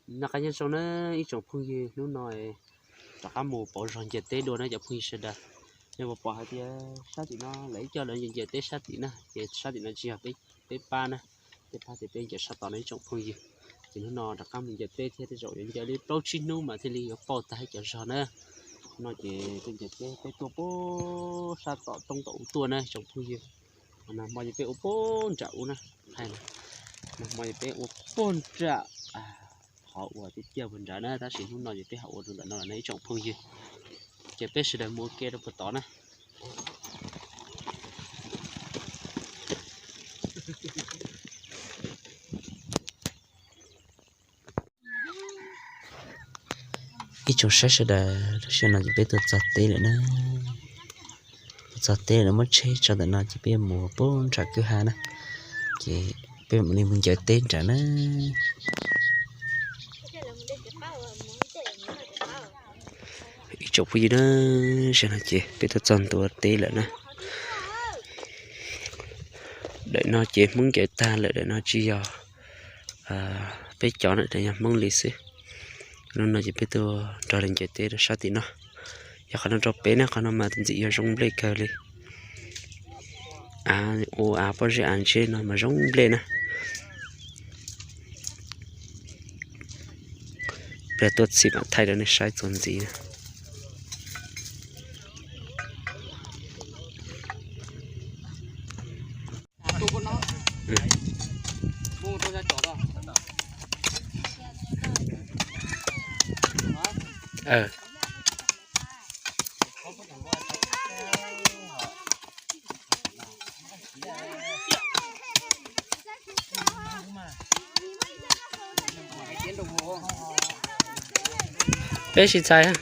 Noj qab nyob zoo na ib tsoom phooj ywg, hnub no rov qab mus pauv zog ncaws teb dua na cov phooj ywg sawv daws. Nej puas pom hais tias sab tim no lawv ib co lawv ncaws teb sab tim na, ces sab tim no tsis yog peb pab na, peb pab ces peb ncaws sab tod na ib tsoom phooj ywg. Ces hnub no rov qab mus ncaws teb thiab tej zaum yuav ncaws li plaub tsib hnub mas thiaj li yuav pauj tag ib co zog na. No ces peb ncaws teb peb tuaj puag sab tom roob tom ub tuaj na ib tsoom phooj ywg. Nag hmo ces peb ua puag nram ub na, nag hmo ces peb ua puag nram qhov uas tiaj tiaj puag nrad na, tab sis hnub no ces peb ho ua rau ntawm no lawm na ib tsoom phooj ywg. Ces peb sawv daws mus ua ke rau puag tod na. Ib tsoom saib sawv daws, lub sij hawm no ces peb tuaj txog teb lawm na. Tuaj txog teb lawm, muab tsheb tso ntawm no ces peb yuav mus puag nram kwj ha na. Ces peb mam li mus ncaws teb nrad na. Ib tsoom phooj ywg na, sab no ces peb tuaj txog ntua teb lawm na. Daim no ces Hmoob ncaws tag lawm, daim no tsis yog peb cov na, daim yog Hmoob li xwb. Hnub no ces peb tuaj nrog lawv ncaws teb rau sab tim no. Yog qhov no rau pem na, qhov no mas tus ntxim yog zoo nplej kawg li. Av ua av pob zeb av ntse no mas zoo nplej na. Pliag tuaj txhim mam thaij rau nej saib txuas ntxiv na. Peb sib txhais.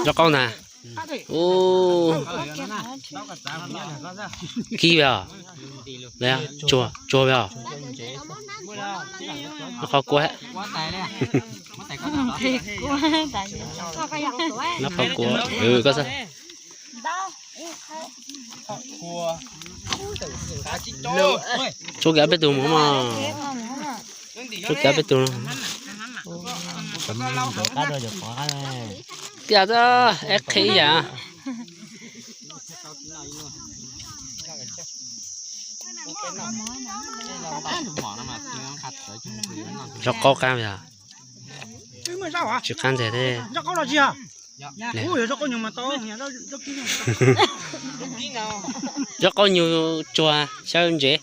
Zoo qau ntag. Ub, kib ve os, tsuag tsuag ve os. Noj qhov kua, noj qhov kua, koj xav. Tshuav kiag peb tug mus mog. Tshuav kiag peb tug. Tiag, eb qhib yam. Zoo qau qab yog. Tsis qab ntxiag thiab. Zoo qau nyuag tsuag xyaw ntsev.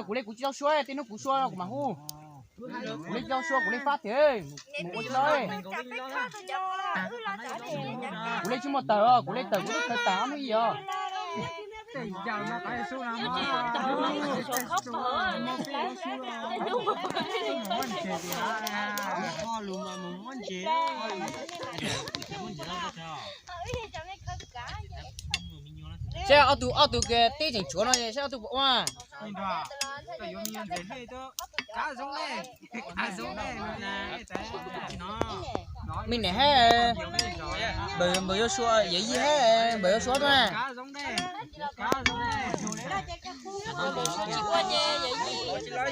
Kuv li kuv tsis tau sua, tej hnub kuv sua kuv mam hu. Kuv li tsis tau sua kuv li fab tiag, mus ua tsis tau. Kuv li tsis muaj tawm os, kuv li tawm kuv twb khaws tag ob hnub ib os. Saib ob tug, ob tug tib tseem tshuav no saib ob tug puas ua. Me niam hab, npawg yuav sua, yawm yij hab, npawg yuav sua na.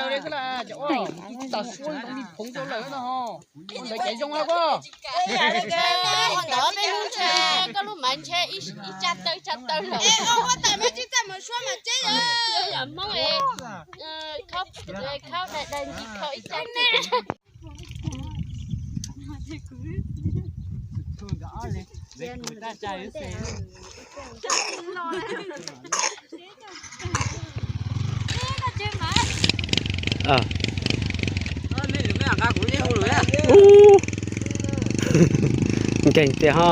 daws li xwb las, cov ua mus tsis tas suab li phoov rau lawm no. Ua ntawd ces zoo hab koj. Ua ntawd peb lub ntshe koj lub mas ntshe ib tsab tawg tsab tawg lawm. Yog Hmoob, khab dai dai ntsis kho ib tsab tawg. Nkeeg tiag ho.